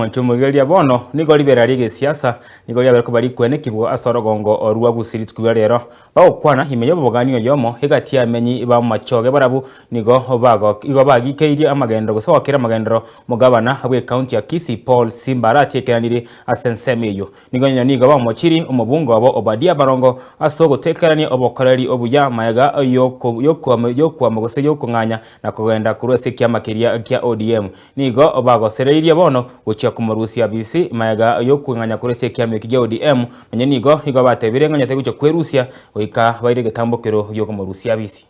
Omonto omorigereria bono nigo ribera ri'egesiasa nigo riabeire koba rikwenekigwa ase orogongo rwa Gusii rituko ria rero. Bagokwana ime y'obobogani oyomo egati y'amenyi b'amachoge barabwo nigo bago igo bagikeirie amagenderero gose bagokeire amagenderero omogabana bw'ecounty ya Kisii Paul Simba aratiekeranirie ase ensemo eyio. Nigo onye nigo bamochiri omobunge obo Obadia Barongo ase ogotekerania obokoreri obuya magega y'okwama gose y'okong'anya na kogenda korwa ase ekiama keria kia ODM. Nigo bagosereirie bono gochia komorusia bisi magega y'okweng'anya korwa ase ekiama eki gia ODM, nonye nigo nigo batebire ng'a onye tari gochia kwerusia goika baire egetambokero gi'okomorusia bisi.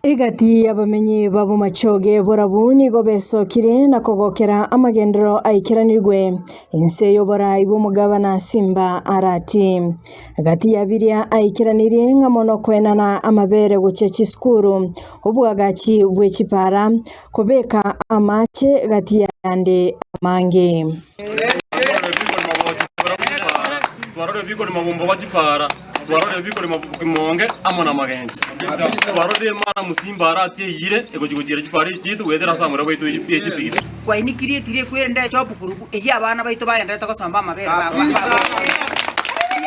Egati y'abamenyi ba Bomachoge borabu nigo besokire na kogokera amagenderero aikeranirwe inse y'oborai bw'omogabana Simba Arati. Gati ya biria aikeranirie ng'a mono koenana amabere gochia chisukuru, obwagachi bwe chipara, kobeka amache gati y'ayande amange. Twarorire bikorema bomboga chipara, twarorire bikorema kimonge amo namagencho. Twarorire emara mosimba aratie eyire egochia gochiera chipara echi chiaito goetera ase amorero bwaito ye chipigipigi. Kwainikirie etiri ekwerende echopu kurubu eyio abana baito bagenderete gosomba amabere Mbuya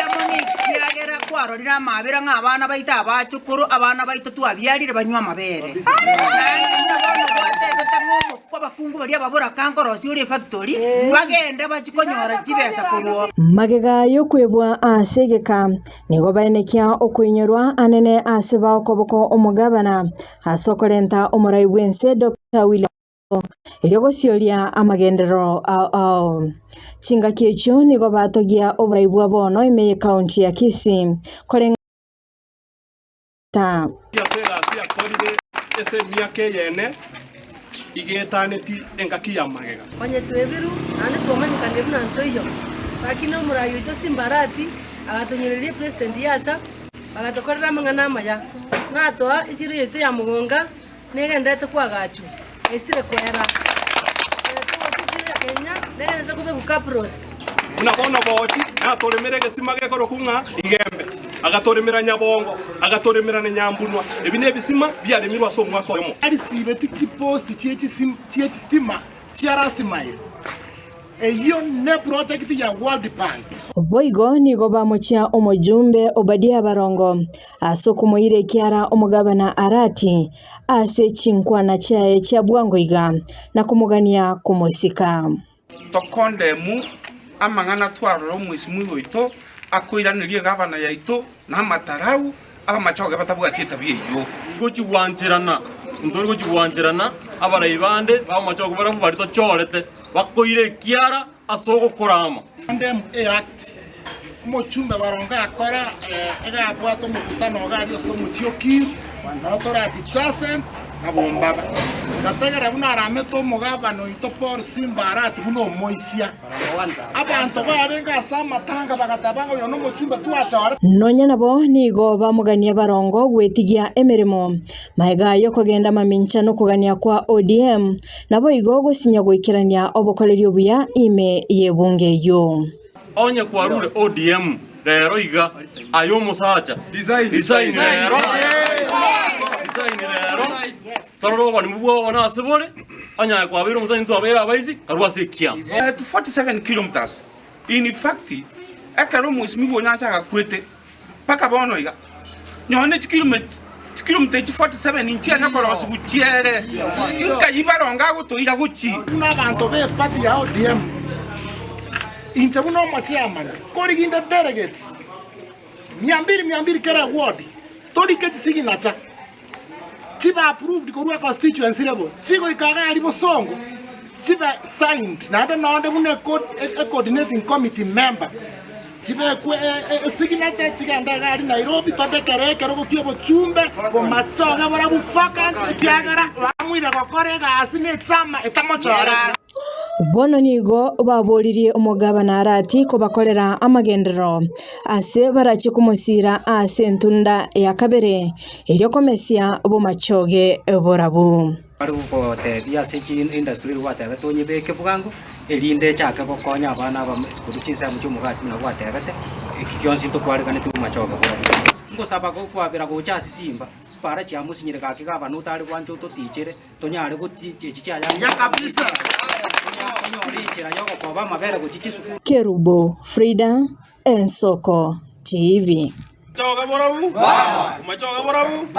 mono ekiagera kwarorire amabera ng'a abana baito abachokoro, abana baito twabiarire banywe amabere. Naende buna bono gwatebete ng'a omo abakungu baria ababoraka nkorosia ore efactory, bagende bachie konyora chibesa korwa oo. Magega y'okwebwa ase egeka, nigo baenekia okoinyorwa anene ase baokoboko omogabana ase okorenta omorai bw'ense Doctor William Ruto erio gosioria amagenderero ao ao. Chingaki echio nigo batogia oborai bwa bono ime y'ecounty ya Kisii koreng'ana ta. Ase egasi akorire ase emiaka eyene iga etaneti engaki ya magega. Onye twebiru, naende twamanyekanire buna ntoiyo. Lakini omorai oito Simbarati agatonyoreria epresident yacha, agatokorera amang'ana amaya, natoa echiro yaito ya Mogonga negenderete koagachwa, esire koera. Togocha echiro ya Kenya negenderete kobekwa cabros. Buna bono Bochi natoremere egesima gekorokwa ng'a Igembe, agatoremera Nyabongo, agatoremera na Nyambunwa. Ebi nebisima biaremirwe ase omwaka oyomo. Arisibeti chiposti chie chistima chia last mile, eyio ne project ya World Bank. Boigo nigo bamochia omojumbe Obadia Barongo ase okomoira ekiara omogabana Arati ase chinkwana chiaye chia bwango iga, na komogania komosika. Tokondemu amang'ana twarora omwesimwa oito akoiraneria egavana yaito na amatarau abamachoge batabwati etabia eyio. Ngochia gwancherana, ntori gochia gwancherana abarai bande b'amachogo barabwo baria tochorete, bakoira ekiara ase ogokorama. Condemn e act omochumbe baronge akora egabwate omokutano iga aria ase omochie o Kiru, nabo tore adjacent na Bombaba. Ngategera buna aramete omogabana oito Paul Simba Arati buna omoisia. Abanto barenge ase amatanga bagateba ng'a oyo nomochumbe twachorete. Nonya nabo nigo bamogania barongo gwetigia emeremo, magega y'okogenda mamincha nokogania kwa ODM, naboigo gosinya goikerania obokoreri obuya ime y'ebunge eyio. Onye kwarure ODM rero iga aye omosacha resign rero resign rero torore oborimo bwao bono ase bore onye aye kwabeire omosacha intwe twabeire abaisi karue ase ekiama. At 47 kilometres in fact ekero omwesimigwa onye agakwete mpaka bono iga nonye ne chikilomita echi 47 nchianya korosigwa chiere nkai baronge agotoira gochia. Buna abanto b'eparty ya ODM, inche buna omochairman, koriginde delegates mia mbili mia mbili kera eward, torike chisignature chibe approved korwa econstituency level, chigoika iga aria bosongo chibe signed naende nonde buna ecoordinating committee member. Chibekwe esignature chigende iga aria Nairobi todekere ekerogo ki'obochumbe bomachoge borabu vacant ekiagera bamoire gokora egasi nechama etamochoreti. Bono nigo baboririe omogabana Arati kobakorera amagenderero ase barachie komosiira ase entunda ya kabere, erio komesia bomachoge borabu. Bare gogotebia ase chiindustry gwatebete onyebeke bwango, erinde echake gokonya abana aba korwa chinsemo chia omogati buna gwatebete, eki gionsi ntokwareganeti bomachoge borobwo bonsi. Ngosaba gokwabera gocha ase simba, para chiamosinyire gaki gabana otare gwancha ototichere, tonyare goti echi chiayangire. Tonyore enchera ya ogokoba amabere gochia chisukuru. Kerubo Frida, Ensoko TV. Machoge borabu? Machoge borabu?